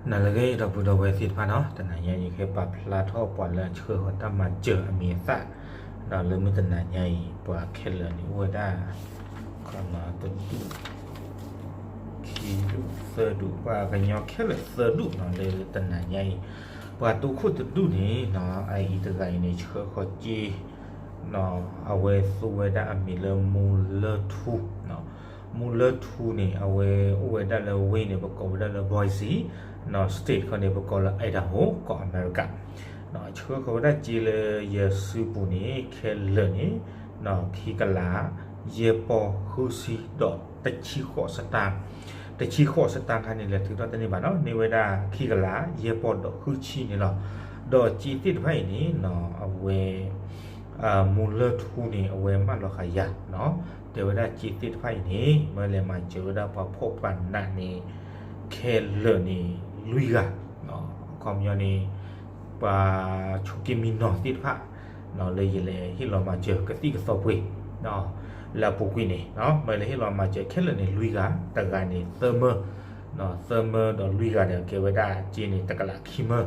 နၤလၢအဂ့ၤ ဒီပုၢ်ဒီဝဲၢ်သ့ၣ်တဖၣ်နီၤ, တနၤညါအံၤ ယကပာ်ဖျါထီၣ်ပှၤလၢအဆှၢဃီၤတၢ်မၤစၢၤအမံၤအသၣ်, ဒီးလၢမုၢ်တနၤညါအံၤ ပှၤခဲလၢာ်န့ၣ်အိၣ်ဝဲဒၣ် တဒူၣ် ခံဒူၣ် သၢဒူၣ် ပှၤကညီခဲလၢာ်သၢဒူၣ်နီၤ လၢတနၤညါအံၤ, ပှၤတိခိၣ်တဒူၣ်န့ၣ်နီၤ အအံၤတဂၤအံၤန့ၣ် ဆှၢဃီၤစ့ အဝဲသူဝဲဒၣ်အမံၤလၢ မူလၢထူ မူလၢထူန့ၣ် အဝဲအိၣ်ဝဲဒၣ်လၢဝ့ၢ်န့ၣ် ပကိးဝဲဒၣ်လၢ Boise နီၤ state ခီန့ၣ် ပကိးလၢ Idaho ကီၢ်အမဲရကၤ, ဆှၢဃီၤဝဲဒၣ်စ့လၢယဲၢ်စုပူၤန့ၣ် ခဲလၢာ်န့ၣ် ခံကလး ယဲၢ်ပီၢ်ဃုဆံဒီးတဆံဃိးစတၢၢ်, တဆံဃိးစတၢၢ်ခါန့ၣ် လဲၤထုးထီၣ်တန့ၢ်ဘၣ်နီၤ, န့ၢ်ဝဲဒၣ်ခံကလး ယဲၢ်ပီၢ်ဒီးဃုဆံန့ၣ်လီၤ. ဒီးစ့သ့ၣ်တဖၣ်အံၤန့ၣ်နီၤ အဝဲ မူလၢထူန့ၣ် အဝဲမၢလီၤဃာ်ယၤနီၤ, တဲဝဲဒၣ်စ့သ့ၣ်တဖၣ်အံၤန့ၣ် မၢလဲၤမၤစၢၤဝဲဒၣ်ပှၤဖှီၣ်ပှၤနးန့ၣ် ခဲလၢာ်န့ၣ် လွံၢ်ဂၤ, အခီပညီန့ၣ် ပှၤဆိးက့မံနီၤသ့ၣ်တဖၣ် လၢယလဲၤဟ့ၣ်လီၤမၤစၢၤကသံၣ်ကသီပှ့ၤ လၢအပူၤကွံာ်န့ၣ် မၢလဲၤဟ့ၣ်လီၤမၤစၢၤခဲလၢာ်န့ၣ် လွံၢ်ဂၤ, တဂၤန့ၣ် သၢမၢ, သၢမၢဒီးလွံၢ်ဂၤဒီး ကဲဝဲဒၣ်စ့န့ၣ် တကလးခံမၢ,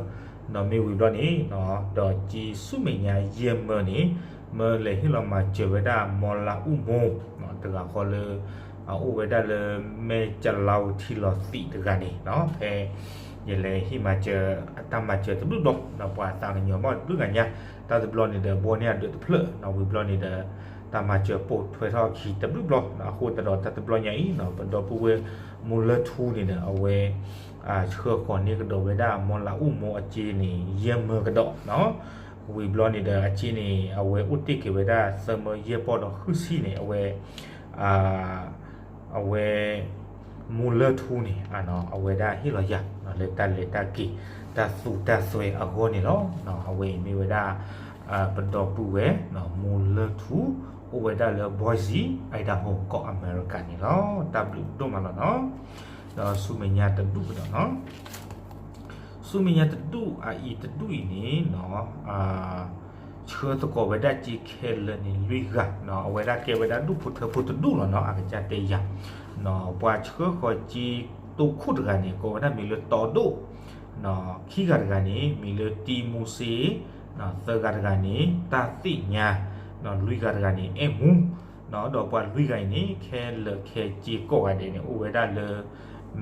ဒီးမ့ၢ်ဝံၤဘျီန့ၣ် ဒီးစ့ဆူမဲာ်ညါယဲၢ်မၢန့ၣ် မၢလဲၤဟ့ၣ်လီၤမၤစၢၤဝဲဒၣ် မီလးအူၣ်မိၢ် တဂၤဃီလၢ အအိၣ်ဝဲဒၣ်လၢ မဲၢ်ကလီထံလီၤသံးတဂၤန့ၣ် ဖဲ ယလဲၤဟ့ၣ်မၤစၢၤအတၢ်မၤစၢၤတဘျုးဘျီ ပှၤသးကညီၤဘၣ်တဘျုးဂၤညါ, တၢ်တဘျီန့ၣ်ဒီး ဘှီန့ၢ်အဒၢးတဖျၢၣ် ဝံၤဘျီန့ၣ်ဒီး တၢ်မၤစၢၤပိာ်ထွဲထီၣ်အခံတဘျုးဘျီ, အဃိသတးဒီးတၢ်တဘျီညါအံၤ ပဒီပုၢ်ဝဲၢ်မူလၢထူန့ၣ်ဒီး အဝဲ ဆှၢဃီၤန့ၢ်ကဒီးဝဲဒၣ် မီလးအူၣ်မိၢ်အစ့န့ၣ် ယဲၢ်မၢကဒီး ဝံၤဘျီန့ၣ်ဒီး အစ့န့ၣ် အဝဲအိၣ်တ့ၢ်က့ၤဝဲဒၣ် သၢမၢယဲၢ်ပီၢ်ဒီးဃုဆံန့ၣ် အဝဲ အဝဲ မူလၢထူန့ၣ် အဝဲဒၣ်ဟ့ၣ်လီၤယၤ လၢတၢ်လဲၤတၢ်က့ၤ တၢ်သူတၢ်စွဲအဂီၢ်န့ၣ်လီၤ. အဝဲအံၤမ့ၢ်ဝဲဒၣ် ပဒီပုၢ်ဝဲၢ် မူလၢထူ အိၣ်ဝဲဒၣ်လၢ Boise Idaho ကီၢ်အမဲရကၤန့ၣ်လီၤ. တၢ်ဘျုးဒိၣ်မးလီၤနီၤ. ဒီးဆူမဲာ်ညါတဒူၣ်ကဒီးနီၤ ဆူမဲာ်ညါတဒူၣ် အအံၤတဒူၣ်အံၤန့ၣ်နီၤ ဆှၢသကိးဝဲဒၣ်စ့ခဲလၢာ်န့ၣ် လွံၢ်ဂၤနီၤ, အဝဲဒၣ်ကဲဝဲဒၣ်ဒူၣ်ဖိထၢဖိတဒူၣ်လီၤနီၤ, အကစၢ်တဲယၤ ပှၤဆှၢဃီၤစ့တိခိၣ်တဂၤန့ၣ် ကိးဝဲဒၣ်မံၤလၢ တီဒိၣ်, ခံဂၤတဂၤန့ၣ် မံၤလၢ တံမူစ့, သၢဂၤတဂၤန့ၣ် တၢ်သ့ၣ်ညါ, လွံၢ်ဂၤတဂၤန့ၣ် အဲၣ်မူ ဒီးပှၤလွံၢ်ဂၤအံၤန့ၣ် ခဲလၢာ်ခဲဆ့ကိးဂၤဒဲးန့ၣ် အိၣ်ဝဲဒၣ်လၢ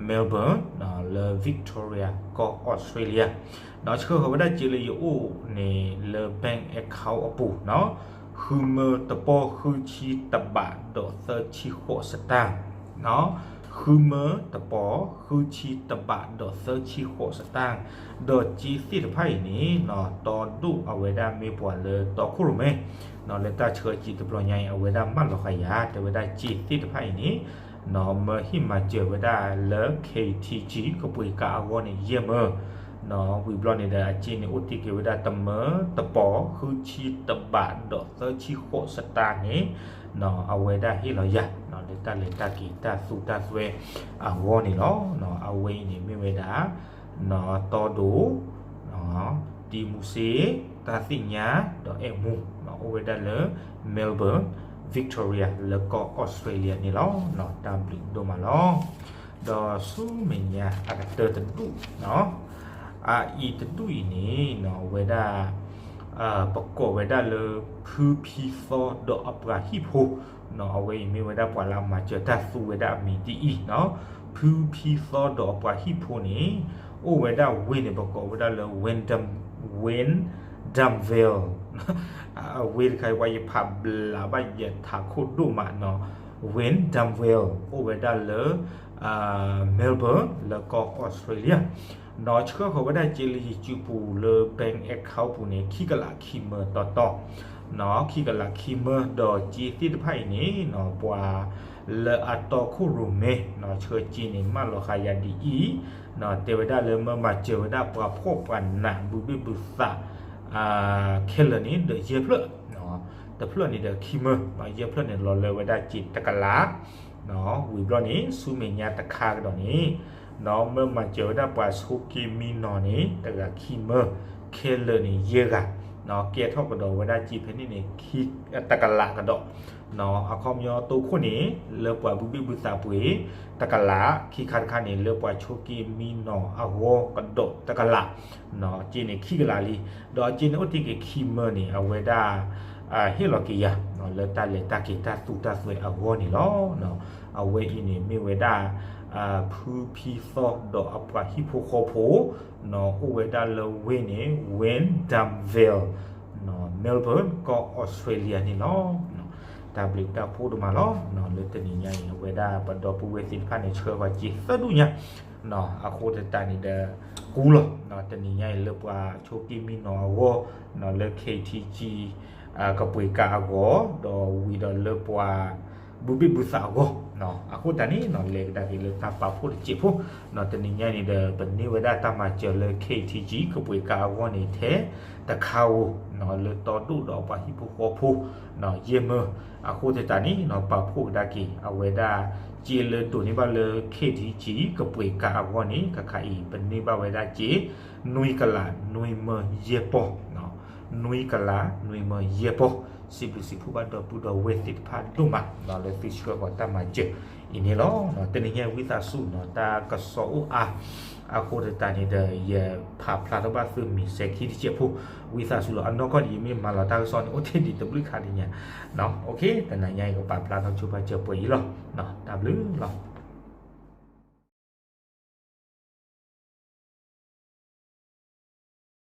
Melbourne လၢ Victoria ကီၢ် Australia ဒီးဆှၢဃီၤဝဲဒၣ်စ့လၢယအိၣ်န့ၣ် လၢ bank account အပူၤနီၤ, ဃုမၢတပီၢ်ဃုဆံတဘးဒီးသၢဆံဃိးစတၢၢ်, ဃုမၢတပီၢ်ဃုဆံတဘး ဒီးသၢဆံဃိးစတၢၢ်, ဒီးစ့သ့ၣ်တဖၣ်အံၤန့ၣ်နီၤ တီဒိၣ်အဝဲဒၣ်မ့ၢ်ပှၤလၢတီခိၣ်ရိၣ်မဲ လၢတၢ်ဆှၢစ့တဘျီညါအံၤ အဝဲဒၣ်မၢလီၤဃာ်ယၤ တဲဝဲဒၣ်စ့သ့ၣ်တဖၣ်အံၤန့ၣ် နီၤ မၢဟ့ၣ်မၤစၢၤဝဲဒၣ်လၢ K T G ကပှ့ၤကၤအဂီၢ်န့ၣ် ယဲၢ်မၢ, ဝံၤဘျီန့ၣ်ဒီး အစ့န့ၣ်အိၣ်တ့ၢ်က့ၤဝဲဒၣ် တမၢတပီၢ် ဃုဆံတဘး ဒီးသၢဆံဃိးစတၢၢ်န့ၣ် နီၤ အဝဲဒၣ်ဟ့ၣ်လီၤယၤ လၢတၢ်လဲၤတၢ်က့ၤ တၢ်သူတၢ်စွဲအဂီၢ်န့ၣ်လီၤ. အဝဲအံၤန့ၣ်မ့ၢ်ဝဲဒၣ် နီၤ တီဒိၣ် တံမူစ့, တၢ်သ့ၣ်ညါ ဒီးအဲၣ်မူ အိၣ်ဝဲဒၣ်လၢ Melbourne, Victoria လၢကီၢ် Australia န့ၣ်လီၤ. တၢ်ဘျုးဒိၣ်မးလီၤ. ဒီးဆူမဲာ်ညါအကတၢၢ်တဒူၣ်, အအံၤတဒူၣ်အံၤန့ၣ် ဝဲဒၣ် ပကိးဝဲဒၣ်လၢ ဖုဖံသီဒီးအပှၤဟံၣ်ဖိ အဝဲအံၤမ့ၢ်ဝဲဒၣ်ပှၤလၢအမၤစၢၤတၢ်သူဝဲဒၣ်အမံၤဒ်အံၤနီၤ, ဖုဖံသီဒီးအပှၤဟံၣ်ဖိန့ၣ် အိၣ်ဝဲဒၣ်ဝ့ၢ်န့ၣ် ပကိးဝဲဒၣ်လၢ Wyndham, Wyndhamville အဝ့ၢ်တခါအံၤ ပှၤယဖးဘျးဘၣ်ယထးခိၣ်ဒိၣ်မးနီၤ, Wyndhamville အိၣ်ဝဲဒၣ်လၢ Melbourne လၢကီၢ် Australia ဒီးဆှၢဃီၤဝဲဒၣ်စ့လၢယစုပူၤလၢ bank account ပူၤန့ၣ် ခံကလးခံမၢတီတီ, ခံကလးခံမၢ ဒီးစ့သ့ၣ်တဖၣ်အံၤန့ၣ်နီၤ ပှၤလၢအတီခိၣ်ရိၣ်မဲ ဆှၢစ့န့ၣ် မၢလီၤဃာ်ယၤဒ်အံၤ, တဲဝဲဒၣ်လၢမၢမၤစၢၤဝဲဒၣ်ပှၤဖှီၣ်ပှၤနး ဘုဘ့ၣ်ဘုသး ခဲလၢာ်န့ၣ်ဒီးယဲၢ်ဖျၢၣ်, တဖျၢၣ်န့ၣ်ဒီးခံမၢ, ယဲၢ်ဖျၢၣ်န့ၣ်လီၤလၢဝဲဒၣ်စ့တကလး, ဝံၤဘျီန့ၣ် ဆူမဲာ်ညါတခါကဒီးန့ၣ် နီၤ မၢမၤစၢၤဝဲဒၣ်ပှၤဆိးက့မံနီၤန့ၣ် တဂၤခံမၢ, ခဲလၢာ်န့ၣ်ယဲၢ်ဂၤ, ကဲထီၣ်ကဒီးဝဲဒၣ်စ့ဖဲန့ၣ်န့ၣ် တကလးကဒီး, အခီပညီတိခိၣ်န့ၣ် လၢပှၤဘုဘ့ၣ်ဘုသးပှ့ၤ တကလး, ခံခါတခါန့ၣ် လၢပှၤဆိးက့မံနီၤအဂီၢ်ကဒီးတကလး, စ့န့ၣ်ခံကလးလံ, ဒီးအစ့န့ၣ်အိၣ်တ့ၢ်က့ၤခံမၢန့ၣ် အဝဲဒၣ် ဟ့ၣ်လီၤက့ၤယၤ လၢတၢ်လဲၤတၢ်က့ၤတၢ်သူတၢ်သွဲအဂီၢ်န့ၣ်လီၤ. အဝဲအံၤန့ၣ်မ့ၢ်ဝဲဒၣ် ဖုဖံသီဒီးအပှၤဟံၣ်ဖိဃီဖိ အိၣ်ဝဲဒၣ်လၢဝ့ၢ်န့ၣ် Wyndham Vale, Melbourne ကီၢ် Australia န့ၣ်လီၤ. တၢ်ဘျုးတၢ်ဖှိၣ်ဒိၣ်မးလီၤ. လၢတနံၤညါအံၤ အဝဲဒၣ်ပဒီပုၢ်ဝဲၢ်သ့ၣ်တဖၣ်န့ၣ် ဆှၢဃီၤစ့သၢဒူၣ်ညါ, အဃိသတးန့ၣ်ဒီး ကူလီၤ တနံၤညါအံၤလၢပှၤဆိးက့မံနီၤအဂီၢ် လၢ K T G ကပှ့ၤကးအဂီၢ် ဒီးဝံၤဒီးလၢပှၤ ဘုဘ့ၣ်ဘုသးအဂီၢ်, အဃိသတးန့ၣ် လဲၤကဒါက့ၤလၢတၢ်ပာ်ဖှိၣ်တစဲးဖိ, တနံၤညါန့ၣ်ဒီး ပန့ၢ်ဝဲဒၣ်တၢ်မၤစၢၤလၢ K T G ကပှ့ၤကးအဂီၢ်န့ၣ် ထဲတခါဧိၤ လၢတီဒိၣ်ဒီးပှၤဟံၣ်ဖိဃီဖိ ယဲၢ်မၢ, အဃိသတးန့ၣ် ပာ်ဖှိၣ်ကဒါက့ၤ အဝဲဒၣ် စ့လၢဒိးန့ၢ်ဘၣ်လၢ K T G ကပှ့ၤကးအဂီၢ်န့ၣ် ခါခါအံၤ ပန့ၢ်ဘၣ်ဝဲဒၣ်စ့ နွံကလး နွံမၢယဲၢ်ပီၢ် နွံကလး နွံမၢယဲၢ်ပီၢ်, စံးဘျုးစံးဖှိၣ်ဘၣ်ဒီပုၢ်ဒီဝဲၢ်သ့ၣ်တဖၣ်ဒိၣ်မး လၢသုဆှၢဃီၤတၢ်မၤစၢၤအံၤန့ၣ်လီၤ. တနံၤညါဝံသးစူၤနီၤ တၢ်ကစီၣ်အိၣ်အါ, အဃိသတးန့ၣ်ဒီး ယဖးဖျါထီၣ်ဘၣ်သုမ့ၢ်စဲၤခံတစဲးဖိ, ဝံသးစူၤလီၤ. အနီၢ်ကီၢ်န့ၣ် ယမ့ၢ်မၤလီၤတၢ်ကစီၣ်န့ၣ် အိၣ်တ့ၢ်ဒံးတဘျုးခါဒံးညါ, တနံၤညါအံၤကပာ်ဖျါထီၣ်ဆိပာ်စၢၤပှဲၤအံၤလီၤ. တၢ်ဘျုးလီၤ.